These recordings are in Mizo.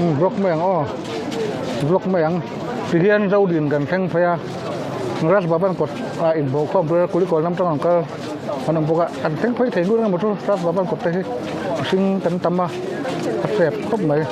Umm vlog mai ang aw vlog mai ang tihian zodin kan thleng phei a Raj Bhavan kawt ah inbawhkhawm tur a kulikawn lam tang an kal an awm bawk a an thleng phei thei ngut engemaw chu Raj Bhavan kawt te hi mihring kan tam a a hrep khawp mai.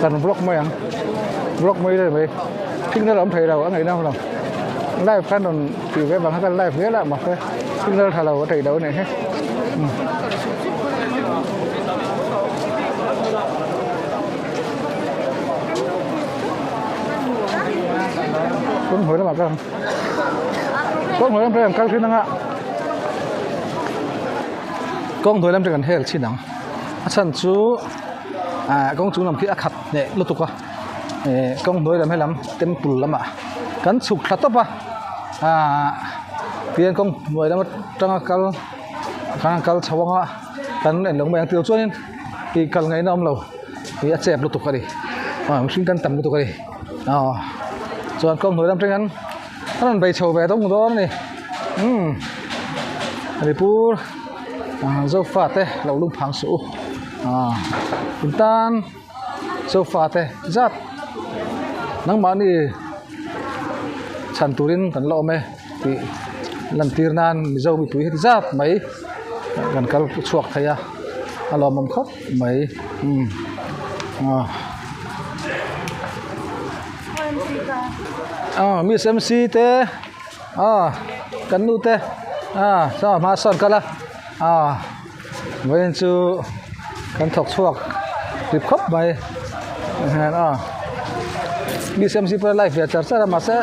Kan vlog mai ang vlog mai le mai signal a awm thei lo a ngaihna awm lo live khan rawn tih ve vang kha kan live zel a mahse signal tha lo a theih loh a nih hi. Kawng hnuai lamah ka kawng hnuai lam te an kal thin anga kawng hnuai lam te kan hel chin ang a chhan chu ah kawng chung lam khi a khat hneh lutuk a eh kawng hnuai lam helam temple lamah kan chhuk thla tawp a ah tihian kawng hnuai lam atanga kal khan an kal chho anga kan en lo mai ang tilo chuanin ih kal ngaihna awm lo ih a chep lutuk a ni ah mihring kan tam lutuk a ni aw chuan kawng hnuai lam atang hian a rawn bei chho ve dawng dawn a ni umm Manipur ah zofa te lo lung phang suh u ah in tan zofa te zat nangmahni chhan turin kan la awm e tih lantir nan Mizo mipui heti zat mai kan kal chhuak thei a a lawmawm khawp mai umm ah ah miss M C te ah kan nu te ah saw hma sawn kal a ah vawiin chu kan thawk chhuak hlip khawp mai hian a miss M C pawh live ve char char a mahse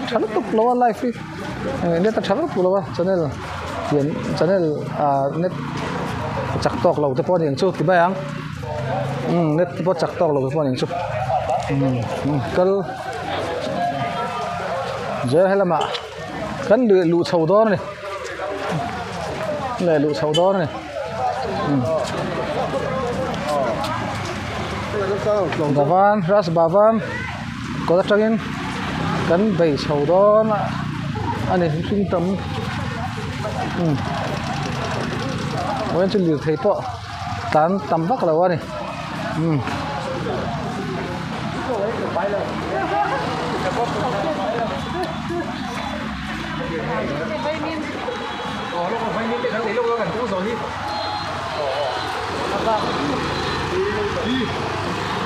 tha lutuk lo a live hi net a tha lutuk lo a channel pian channel ah net chak tawk lo te pawh a ni ang chu ti mai ang umm net te pawh chak tawk lo te pawh a ni ang chu umm kal zel helamah kan leh luh chho dawn a ni leh luh chho dawn a ni Bhavan Raj Bhavan kawt atangin kan bei chho dawn a a ni mihring tam umm vawiin chu lirthei pawh tlan tam vak lo a ni umm.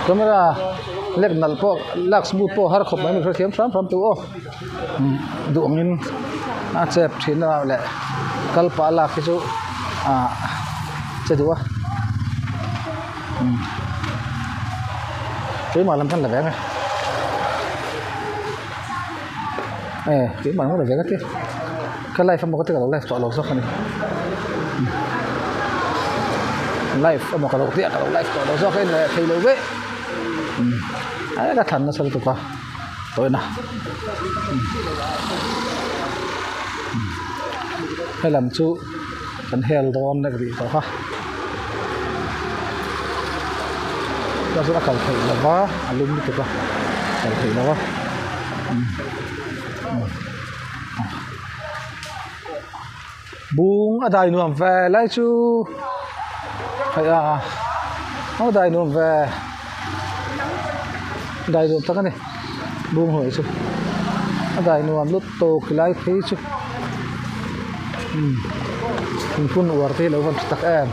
Camera lek nalh pawh lak smooth pawh har khawp mai mi hrethiam hram hram tûr aw duh angin a chep thin a leh kal pah lak hi chu ah che duh a keimah lam khan la ve ang e. E keimah lam khan la ve ang e ka live emaw ka ti ka lo live tawh lo zawk a ni live emaw ka lo tia ka lo live tawh lo zawk a in leh thei lo ve a ka thlan nasa lutuk a tawina helam chu kan hel dawn nek rih tawh a chuan chuan a kal theih loh va a lum lutuk a kal theih loh a bung a dai nuam ve lai chu hei a a dai nuam ve dai nuam tak a ni bung hawi chu a dai nuam lutuk helai phei chu umm thingphun uar te hi alo van tha tak em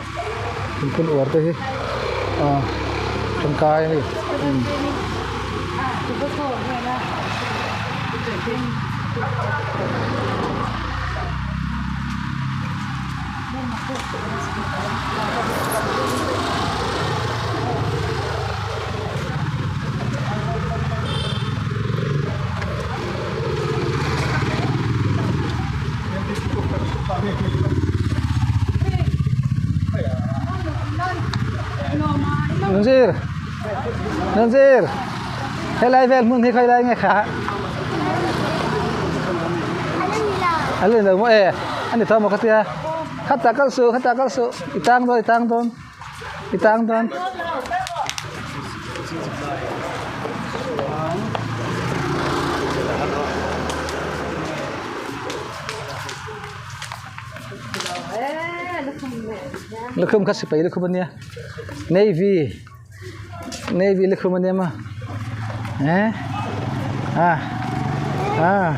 thingphun uar te hi ah tangkai a ni umm. Nanzir Nanzir. Helai vel hmun hi khawilai nge kha? A la ni lo maw e a ni tawh maw ka tia khatah kal suh khatah kal suh i tang dawn i tang dawn i tang dawn. Lukhum kha sipai lukhum ania navy navy lukhum ania maw eh ah ah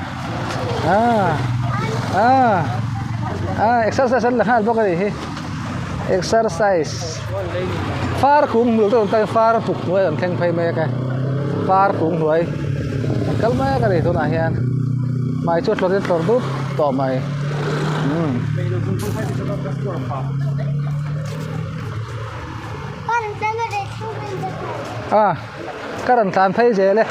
ah ah ah exercise an la nghal bawk a nih hi exercise far kung hmul te awm ta far puk hnuai an thleng phei mek a far kung hnuai an kal mek a ni tunah hian hmai chu a tlawrh in a tlawrh dup tawh mai. A ka rawn tlan phei zel e.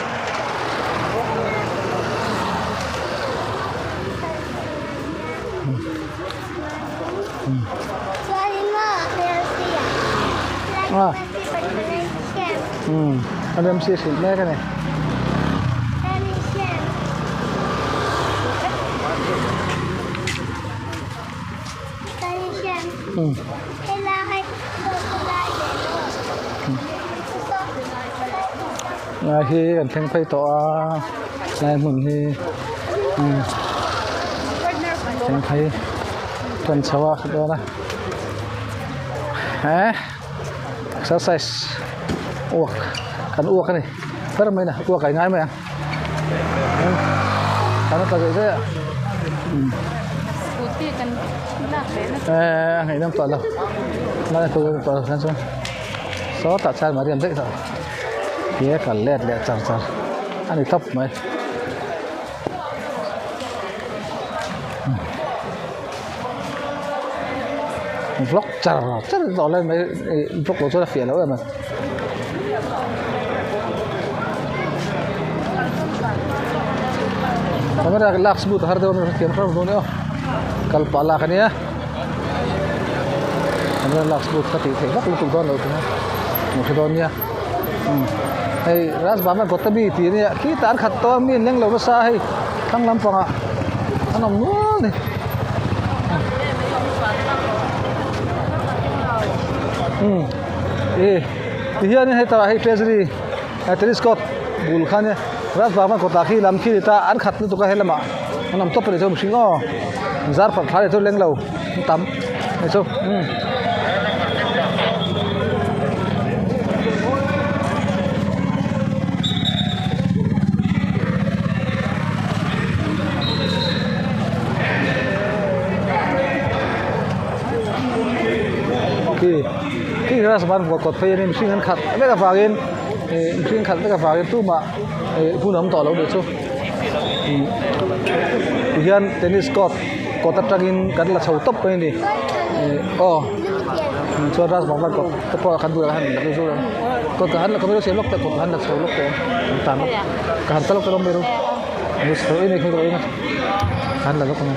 A remsi hrilh mek a ni. Lai hi kan thleng phei tawh a lai hmun hi thleng phei tan chho a dawn a he exercise uak kan uak a ni ber mai a ni uak a ingai mai ang. Sawtah chuan Mariam daih tawh he kal let leh char char a ni tawp mai. Vlog char char tawh lai mai vlog loh chuan a fiah loh em a. Camera lak smooth a har deuh a mi hrethiam hrang dawn e aw kal pah lak ania camera lak smooth ka tih theih vak lutuk dawn lo thung a hmuh hre dawn nia umm hei Rajbhama Gotami tih ania khitah an khat tawh a mi an leng lo nasa a hei thlang lampangah an awm nual a ni. Umm e ti hianin hei tah hei treasury tennis court bul kha ania Rajbhama kawtah khi lam khi ni ta an khat lutuk a helamah an awm tawp a ni chu mihring aw zar pawh thlai chu leng lo an tam hei chu umm. Khi khi Rajbhama kawt phei ania mihring an khat vek avangin ih mihring khat vek avangin tumah ih hun a awm tawh lo nih chu ih tihian tennis court kawt atangin kan la chho tawp mai a ni ih aw chuan Rajbhama kawt te pawh kan bulah khan la zo kawt ka han la lawk teh kawt ka han la chho lawk teh ang tan lawk ka han tal lawk te lawm ka han la lawk ang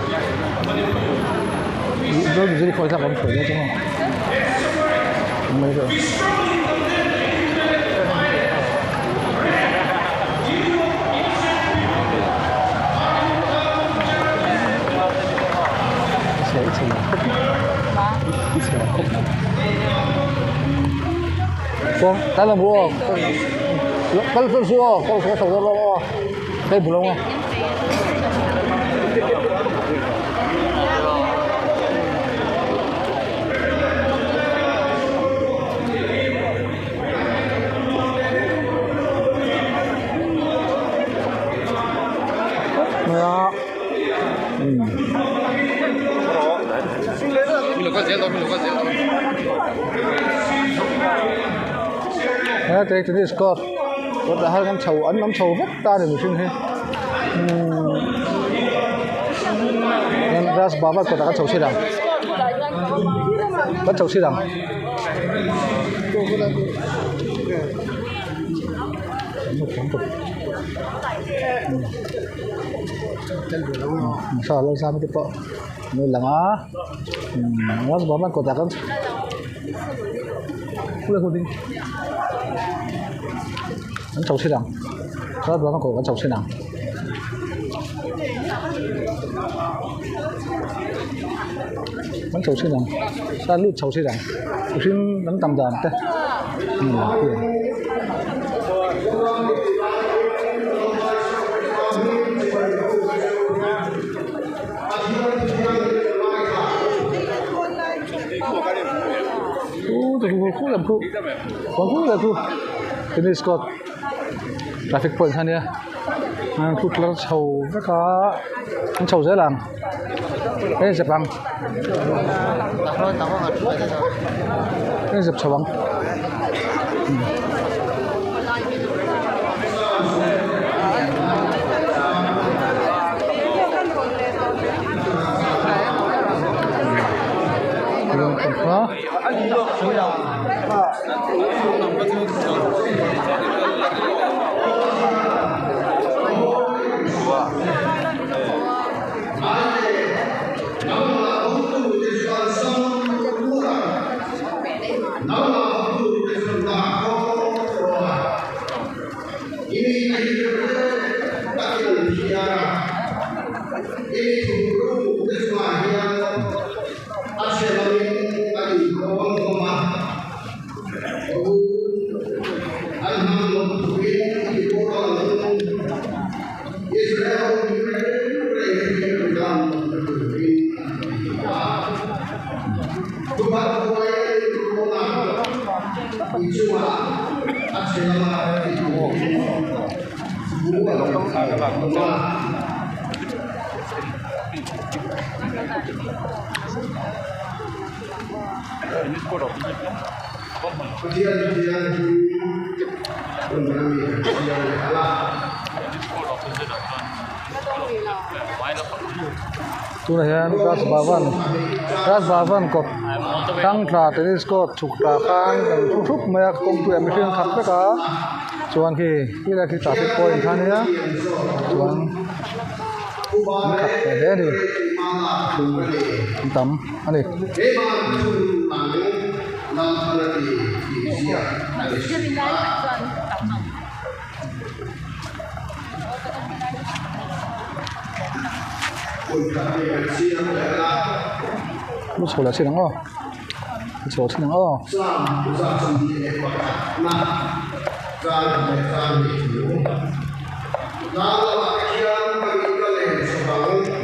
ih mai deuh. Kal ang buo. Kal kal suo, kal suo sa lo. Kay bulong. He tennis court kawtah hian an chho an awm chho vek ta a ni mihring hi umm grass baba kawtah kan chho chhin ang kan chho chhin ang. Te pawh an lo lang a umm kawtah kan an chho chhin ang. Raj Bhavan kawt kan chho thin ang. Kan chho thin ang chuan lut chho thin ang mihring an tam dan te tennis court traffic point kha ania an thu tlar chho vek a an chho zel ang hei zep ang hei zep chho ang. Tunah hian Raj Bhavan Raj Bhavan kawt thlang tla tennis court chhuk tla khan kan thu thup mai a kawngpui ah mihring an khat vek a chuan khi khilai khi traffic point kha ania chuan an khat ve hle a ni an tam a ni. Lu chho leh chin ang aw lu chho chin ang aw.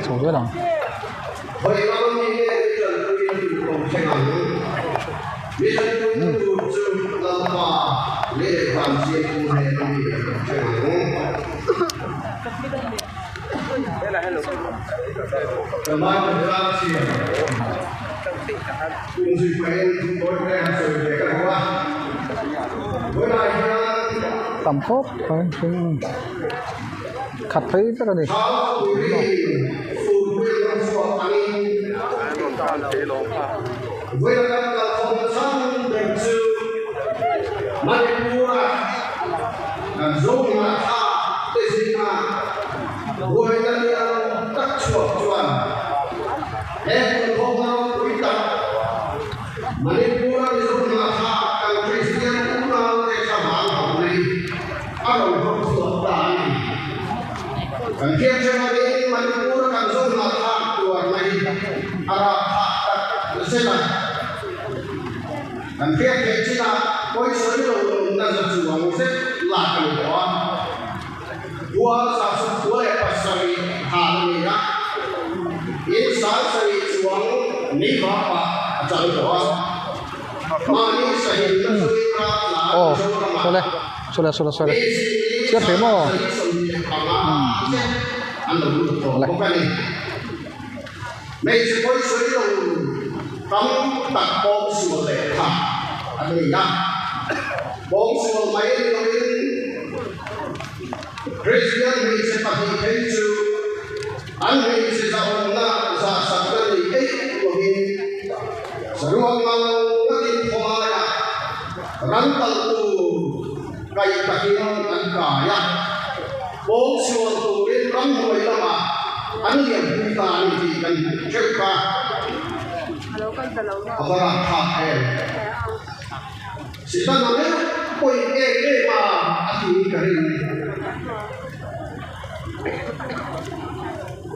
Chho zel ang. Tam khawp mai hring khat phei vek a ni. Aw sawle sawle sawle sawle chhiar thei maw awle.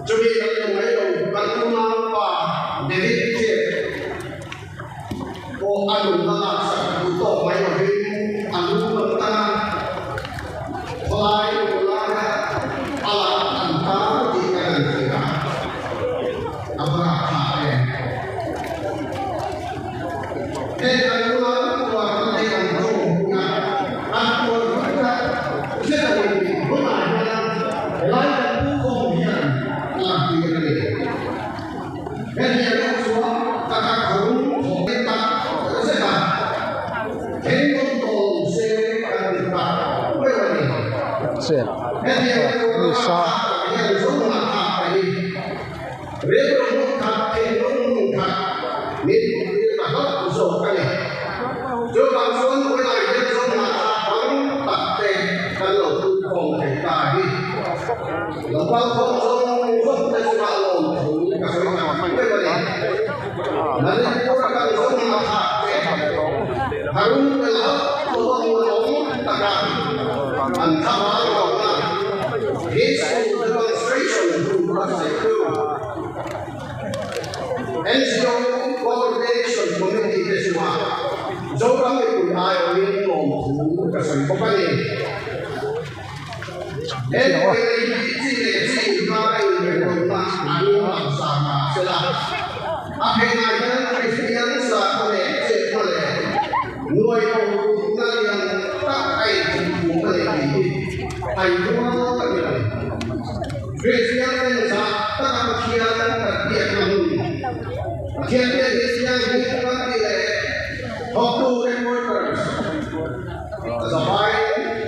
Chumi kan hmu mai lo, kan unaupa David Chep pawh a nunna laksak duh tawk mai lovin a lu an tan a, khawlai nulaia a lak an tan tih kan han hria a, a va rapthlak em! Heng kan unaupa kan lei ang zawng huna an tuar huna thlen a nih hunah hian helai kan pu khawm hian lantir a ni. Hetiang erawh chuan taka kharum thawh leh tak zet a, thleng dawn tawh lo se kan ti tak meuh a ni. Hetiang erawh a tak hian zawngah thlak ka hi rilru hmun khat, thinlung hmun khat min hmuhtir ta hlauh zawk a ni. Chuvang chuan vawilah hian zawngah thlak tam tak te kan lo pu khawm thei ta hi. Lo kal khawm zawng zawng te chungah lawmthu ka sawi tak meuh a ni. Manipur a kan zawng a thlak te tharum tel hauh lo a muanawm taka an thlavang lohna peaceful demonstration tur a sawitu NGO Coordination Committee te chungah Zoram mipui aiawhin lawmthu ka sawi bawk a ni. He buaina hi chi leh chi inkara inremlohna an lang sa mah sela, a phenah hian Kristian sakhaw leh chetna leh nuai bo rukna lian tak a inthupum a ni tih hi a inrual a ni lo. Kristian ten zah taka Pathian kan biakna hmun, Pathian biak hi thianghlim kan tih leh thawktu headquarters, Zavai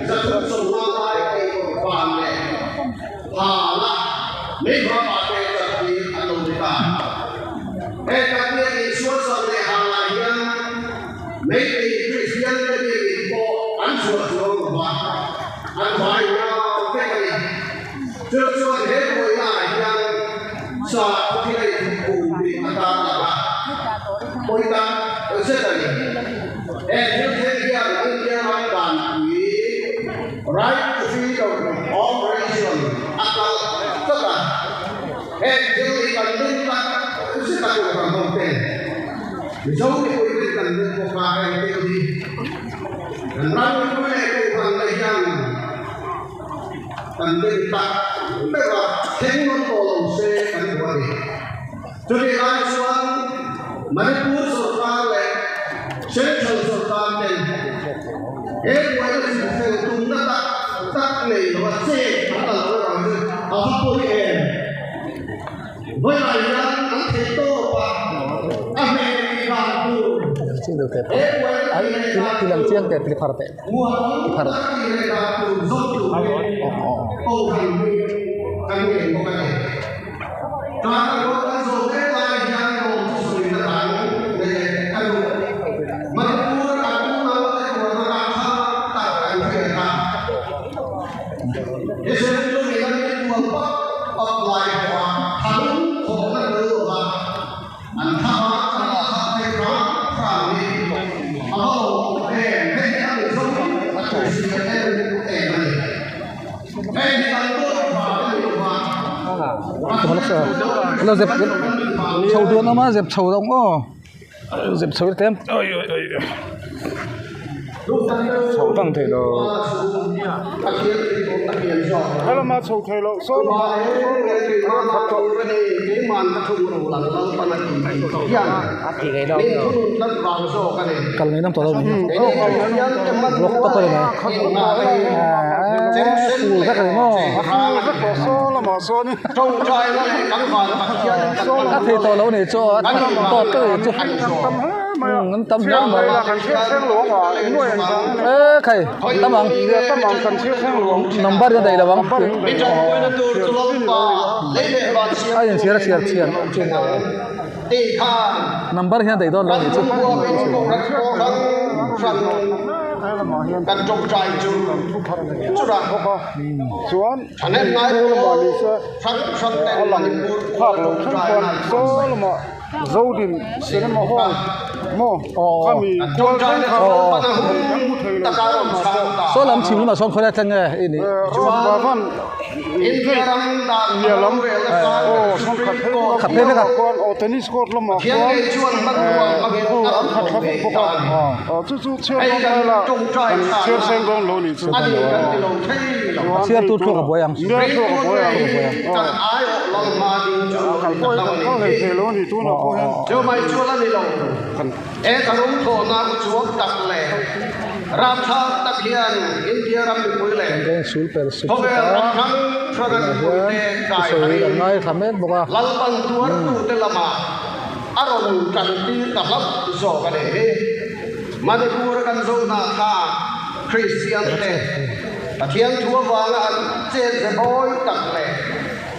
350 lai eitur van leh hal a meiva pate chattir an lo ni ta. He Pathian insual sak leh halah hian Meitei Kristian te biakin pawh an chhuah chuang lo va, an vai rual vek a ni. Chu chuan he buainaah hian sa thil a inthupum tih a tarlang a, pawi tak zet a ni. He thil thleng hian India ram danpui Right to Freedom of Religion a kal tlat a, heng thil hi kan ring tak zet a tur kan hawng ten Mizo mipui ten kan ring bawk a, heng thil hi kan ram mipui leh kohhran te hian kan ring tak ber a, thleng nawn tawh lo se kan duh a ni. Chutih lai chuan Manipur sorkar leh Central sorkar ten he buaina chhunfel tumna tak tak nei lova chet an la lo erawh chu a va pawi em? Vawilah hian an theih tawp a, a hmeh tih dan tur he buaina tih leh dan tur muanawm tak tih leh dan tur zawng turin Kohhran hi kan ngen bawk a ni. Lo zep chho dawn awm a zep chho lo ang aw zep chho tlem chho dang thei lo helama chho thei lo saw lamah khat tawh. Kal ngei nam tawh lo ni block tawp a ni mai ful vek a ni maw a thei tawh lo ni chu a tawp tawp a ni chu an tam hle mai e khai tam ang number hian daih lo ang a inchhir a chhiar chhiar Number hian daih dawn lo nih chu. Chuan lamah ni se a lang phak lo thleng chuan saw lamah Zodin cinema hall. Maw? Khami kual thleng kha kan hmu thei lo saw lamah pawh. Saw lam chhim lamah sawn khawilai thleng nge i nih? Rose Bhavan gate nia lam aw sawn khat phei bawk a, Khat phei vek a. khuan aw tennis court lamah khuan a khat thla vek bawk a, chu chu chhiar dawn ta ila kan chhiar seng dawn lo nih chu. A chhiar tur thluak a buai ang. Nia thluak a buai ang. Kal pawh hi kan kal hlei thei lo a ni tunah pawh hian. Kan sul pel sup sup a tunah hian thusawi kan ngaithla mek bawk a.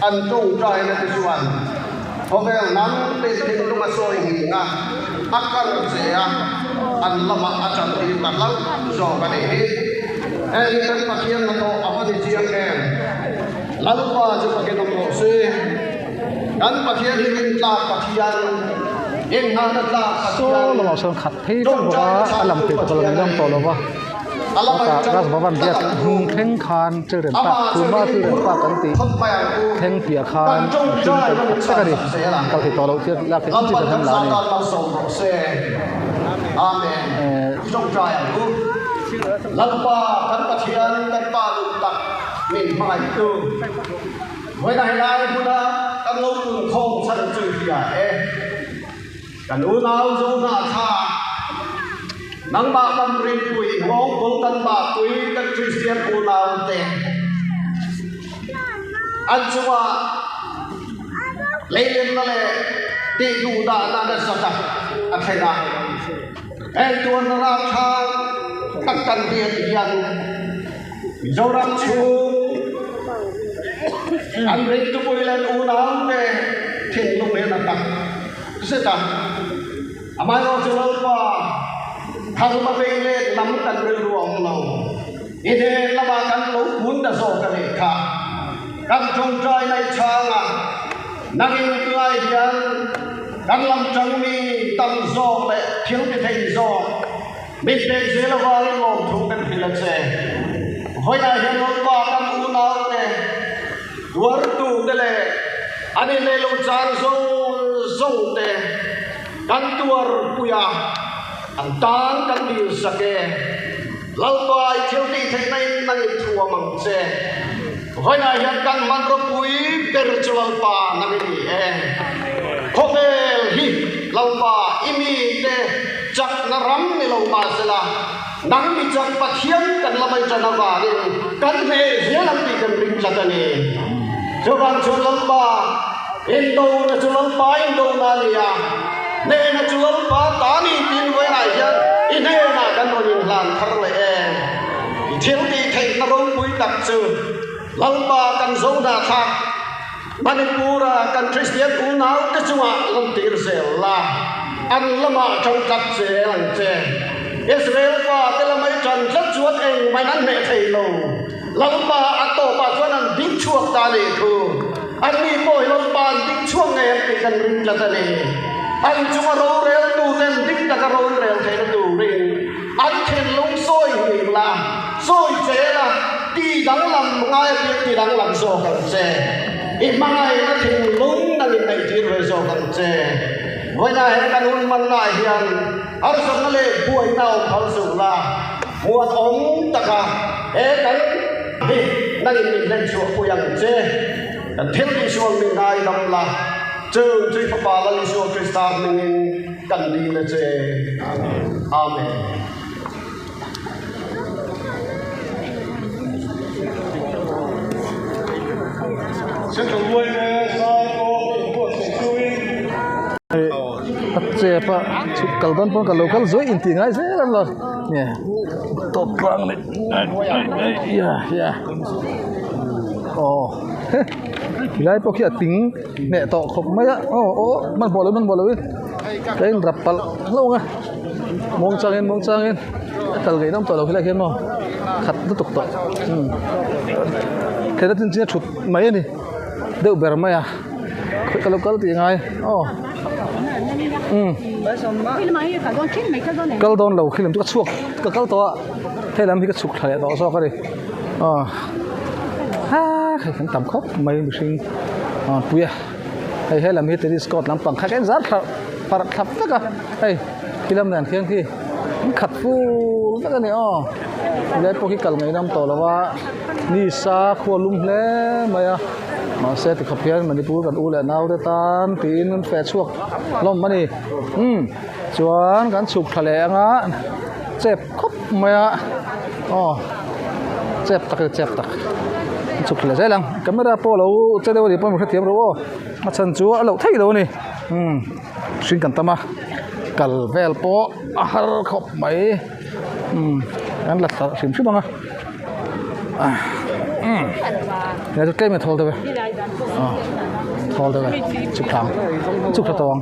An tawngtaina te chuan khawvel hnam te thinlung a sawi nghing a, a kar che a, an lamah a tan tir ta hlauh zawk a nih hi. Heng hi kan Pathian hnathawh a va ni chiang em? Lalpa chu fakin awm rawh se. Kan Pathian hi rintlak Pathian, inngahna tlak Saw Pathian, lamah sawn khat phei vek bawk a, a lang thei tawh lo ngeihnawm tawh lo va. Heta Raj Bhavan biak hnung thleng khan Children Park Kurma Children Park an tih thleng piah khan mihring kan khat vek a ni. Kal thei tawh loh thil lak theih chin chin kan han la a ni. Eh. Kan unau Jonah kha nangmah kan rinpui nghawngkawl kan mahpui kan Kristian unaute an chungah leilenna leh tihduhdahna nasa tak a thlen a. Heng tuarna rapthlak tak kan hriat hian Mizoram chhung an ringtupui leh an unaute thinlung hian a tak zet a, amaherawhchu Lalpa tharma vei let lam kan rilru a awm lo. I hnen lamah kan lo kun ta zawk a nih kha. Kan tawngtai mai chhanga nangin tunai hian kan lam tangmi tam zawk leh thil ti thei zawk Min pek zel avangin lawmthu kan hrilh a che. Vawiinah hian Lalpa kan unaute, tuartute leh an inneih loh chan zawng zawngte kan tuarpui a, an tan kan dilsak e. Lalpa i thil tih theihna in nang in thuam ang che. Vawiinah hian kan hmanraw pui ber chu Lalpa nang i ni e. Khawvel hi Lalpa i mite chakna ram ni lo mah sela, nang mi chak Pathian kan la mai tan avangin kan hneh zel ang tih kan ring tlat a ni. Chuvang chuan Lalpa indona chu Lalpa indona a ni a, hnehna chu Lalpa ta ni tiin vawiinah hian i hnenah kan rawn inhlan thar leh e. I thil tih theihna ropui tak chu Lalpa kan zo hnahthlak Manipur-a kan Kristian unaute chungah lantir zel la, an lamah ṭan tlat zel ang che. Israel fate lama i ṭan tlat chuan engmah an hneh thei lo. Lalpa a tawpah chuan an ding chhuak ta a nih thu. Anni pawh hi Lalpa an ding chhuak ngei ang tih kan ring tlat a ni. An chunga roreltuten ding taka rorel theihna turin An thinlung sawi hlim la, sawi che la, ti danglam ngai apiang ti danglam zawk ang che. I hmangaihna thinlung nang in neihtir ve zawk ang che. Vawiinah he kan hun hmannaah hian harsatna leh buaina awm phal suh la, muat awm taka he kan hi nang in min hlenchhuahpui ang che. Kan thil tihsual min ngaidam la, chung Chui Fapa Lal Isua Krista hmingin kan dil a che. Amen. A chep a chhuk kal dawn pawn ka lo kal zuai intih ngai zel ang lo nge tawp tlang leh ya ya aw helai pawh khi a ting hneh tawh khawp mai a aw aw hmanhmawh lo hmanhmawh lo in ka in rap palh hlauh ang a muang changin muang changin a kal ngei nawm tawh lo helai hian maw khat lutuk tawh umm thehna chin chin a thut mai a ni deuh ber mai a khawi ka lo kal tih ngai aw. Umm kal dawn lo khi lam chu ka chhuak ka kal tawh a hei lam hi ka chhuk thla leh tawh zawk a ni aw ha hei kan tam khawp mai mihring aw pui a hei he lam hi tennis court lampang kha hian zar thla parh thlap vek a hei khi lam nen khian khi an khat fur vek a ni aw helai pawh hi kal ngaih na awm tawh lo a ni sa khua lum hle mai a mahse tikhawp hian Manipur kan u leh nau te tan tiin an feh chhuak hlawm a ni umm chuan kan chhuk thla leh anga chep khawp mai a aw chep tak a ni chep tak an chhuk thla leh zel ang camera pawh alo che deuh a nih pawhin hrethiam rawh aw a chhan chu a loh theih lo a ni umm hring kan tam a kal vel pawh a har khawp mai umm an la thla hrim hrim ang a umm he chu tlem in a thawl deuh e aw thawl deuh e chhuk thla ang chhuk thla tawh ang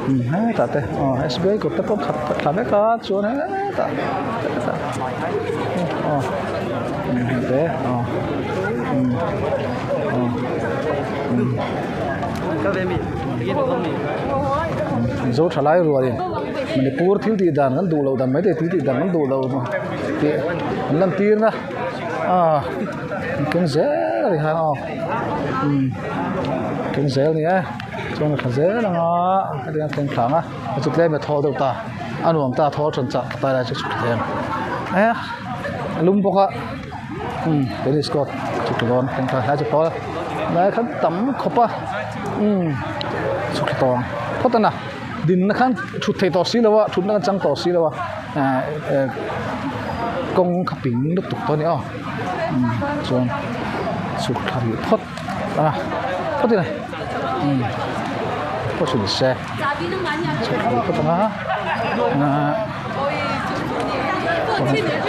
umm hetah te aw s b i kawt te pawh khat thla vek a chuan hetah hetah aw hei te aw umm aw umm. Zo thalai rualin Manipur thil tih dan kan duh loh dan mai te thil tih dan kan duh loh tih an lan tir na ah an keng zel a ni khan aw umm keng zel a ni e chuan a tha zel ang a hetiang a thleng thla ang a chu tlem a thaw deuh ta a nuam ta thaw than chah ta lai chu chhuk thei ang e a lum bawk a umm tennis court chhuk thla dawn thleng thla lai chu thaw lai khan tam khawp a umm chhuk thla tawh ang phawt a na dinna khan thut theih tawh si lo a thutna khan chang tawh si lo a ehh ehh kawng kha ping lutuk tawh a ni aw umm chuan chhuk thla rih phawt a phawt ila umm phawt chu ni se chhuk thla rih phawt ang a ahh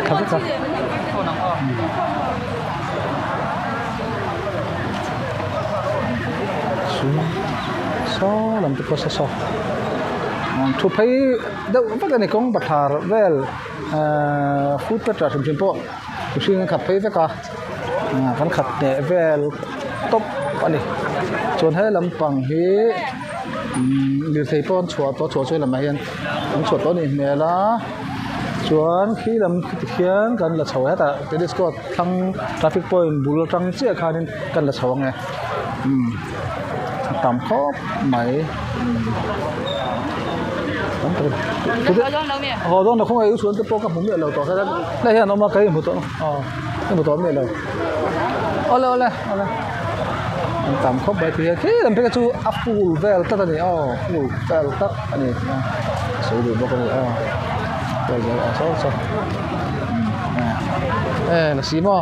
thla vek a. Saw lam te pawh saw saw thu phei deuh vek a ni kawng bathlar vel ehh food petra hrim hrim pawh mihring an khat phei vek a kan khat teh vel tawp a ni chuan he lampang hi umm lirthei pawh an chhuah tawh chhuah chu helamah hian an chhuah tawh a nih hmel a chuan khi lam ti khian kan la chho hetah tennis court thlang traffic point bul atang chiah khanin kan la chho ang e umm a tam khawp mai umm haw dawn lo khawngaih u chhuan te pawh ka hmu miah lo tawh kher a hei hian an awm a ka inhmu tawh aw ka hmu tawh miah lo awle awle awle an tam khawp mai khi khi lam phei kha chu a full vel tlat a ni aw full vel tlat a ni sawi duh bawk a ni aw vel zel a saw saw e la si maw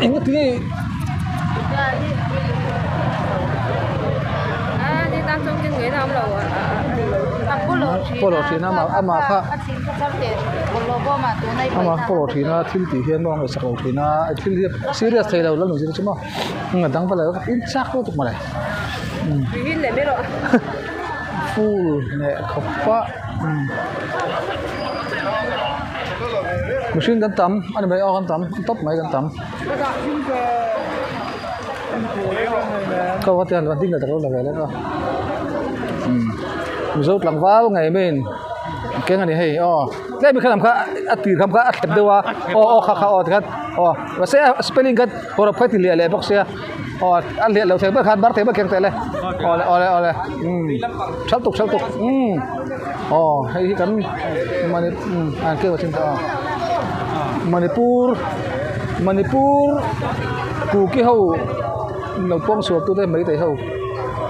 eng a tinge pawlawh thin a amah kha amah pawlawh thin a thil tih hian maw a ngaihsak lo thin a thil hi serious thei lo la nung zir chu maw a dang va la in chak lutuk mawle full leh khawp a. Mihring kan tam a ni mai aw kan tam tawp mai kan tam ko a tiang ding leh tak lo la ve lek a umm mizo tlangval ngei mai in keng a ni hei aw tlem hi kha lam kha a tir kham kha a thlep deuh a aw aw kha kha aw tikhan aw mahse a spelling kha hawrawp kha a ti liah leh bawk sia aw a liah lo thei ber khan bar thei ber keng teh le awle awle awle umm thal tuk thal tuk umm. Aw hei hi kan mani an keu a chin tawh a Manipur Manipur kuki ho lo pawng chhuak tute meitei ho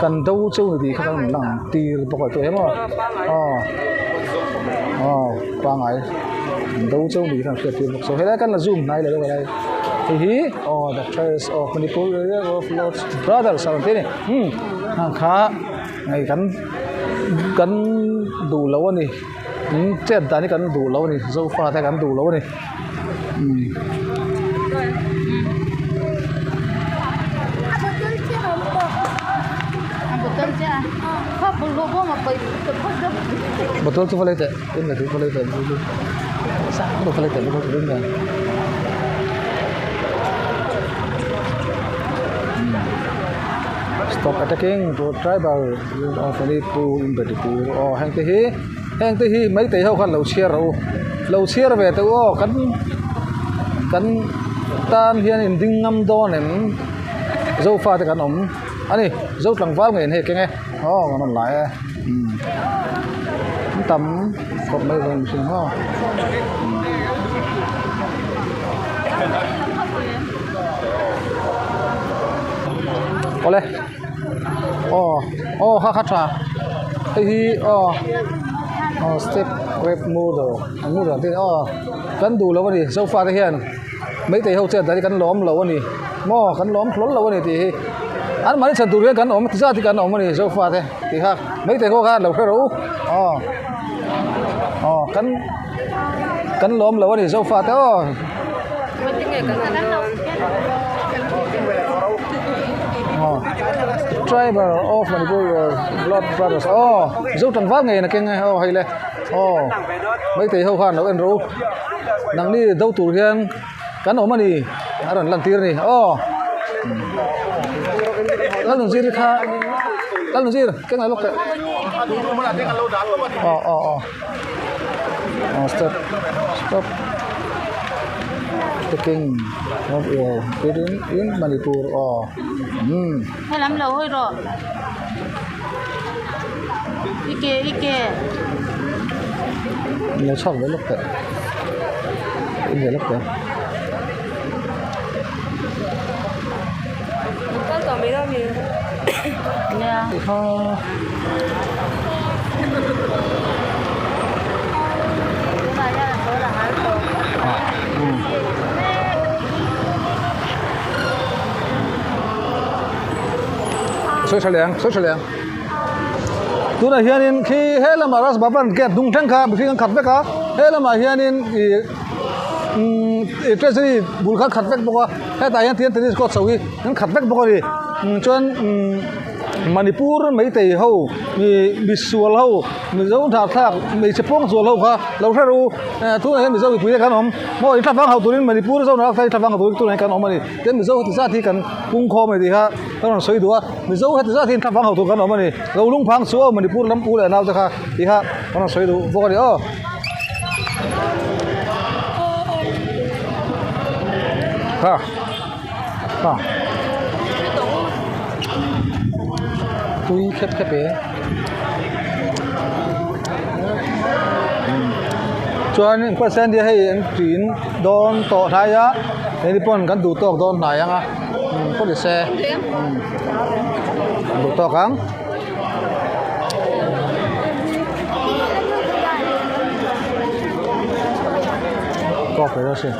kan do cheu ni tih kha kan rawn lang tir bawk a tih emaw aw aw pangai kan do cheu ni tih kha an hriat tir bawk so helai kan la zoom hnai leh deuh helai hei hi aw the church of Manipur of Lord's brothers a rawn ti a ni umm hang kha. Hei kan kan duh lo a ni in chet dan hi kan duh lo a ni zofa te kan duh lo a ni umm. Bottle chu va lei teh tin leh va lei teh va lei teh bottle chu. Stop attacking to tribal of Manipur in Manipur aw heng te hi heng te hi maitei ho khan lo chhiar rawh u lo chhiar ve teh u aw kan kan tan hian in ding ngam dawn em zofa te kan awm a ni zo tlangval ngei an hei keng e aw kan rawn lai e umm an tam khawp mai zawng mihring maw. Awle aw aw kha kha tha hei hi aw aw step web noodle an noodle te aw kan duh lo a ni sofa te hian maitei ho chet dan hi kan lawm lo a ni maw kan lawm hlawl lo a ni tih hi an mahni chhan tur hian kan awm ti zat hi kan awm a ni sofa te tih kha maitei ho khan lo hre rawh u aw aw kan kan lawm lo a ni sofa te aw. Tribal of Manipur your blood brothers aw Mizo tlangval ngei na keng e aw hei le aw maitei ho khan lo en rawh u nangni do tur hian kan awm a ni a rawn lan tir a ni aw Lalnunzir kha Lalnunzir keng lai lawk teh aw aw aw. Aw step stop taking of your in in Manipur aw umm. Helam lo hawi rawh i ke i ke. Lo chhuak ve lawk teh in ve lawk teh. Kal tawh mai dawn mi? Nia. Kha. Sawi tha leh ang, sawi tha leh ang. Tunah hianin khi he lamah Raj Bhavan gate hnung thleng kha mihring an khat vek a, he lamah hianin ih umm treasury bul kha an khat vek bawk a. Hetah hian tian tennis court chho hi an khat vek bawk a ni chuan Manipur meitei ho ih misual ho mizo hnathlak hmeichhe pawng zual ho kha lo hre ru tunah hian mizo mipui te kan awm maw in thlavang hauh turin Manipur zo hnathlak te thlavang hauh turin tunah hian kan awm a ni tin mizo heti zat hi kan pung khawm a ni tih kha ka rawn sawi duh a mizo heti zat hi in thlavang hauh tur kan awm a ni lo lungphang chu aw Manipur lam u leh nau te kha tih kha ka rawn sawi duh bawk a ni aw. Ha ha tui khep khep e chuan in percent hi hei an tiin dawn tawh hlai a hei ni pawn kan duh tawk dawn hnai ang a pawh ni se duh tawk ang. Tawk ve dawn sin.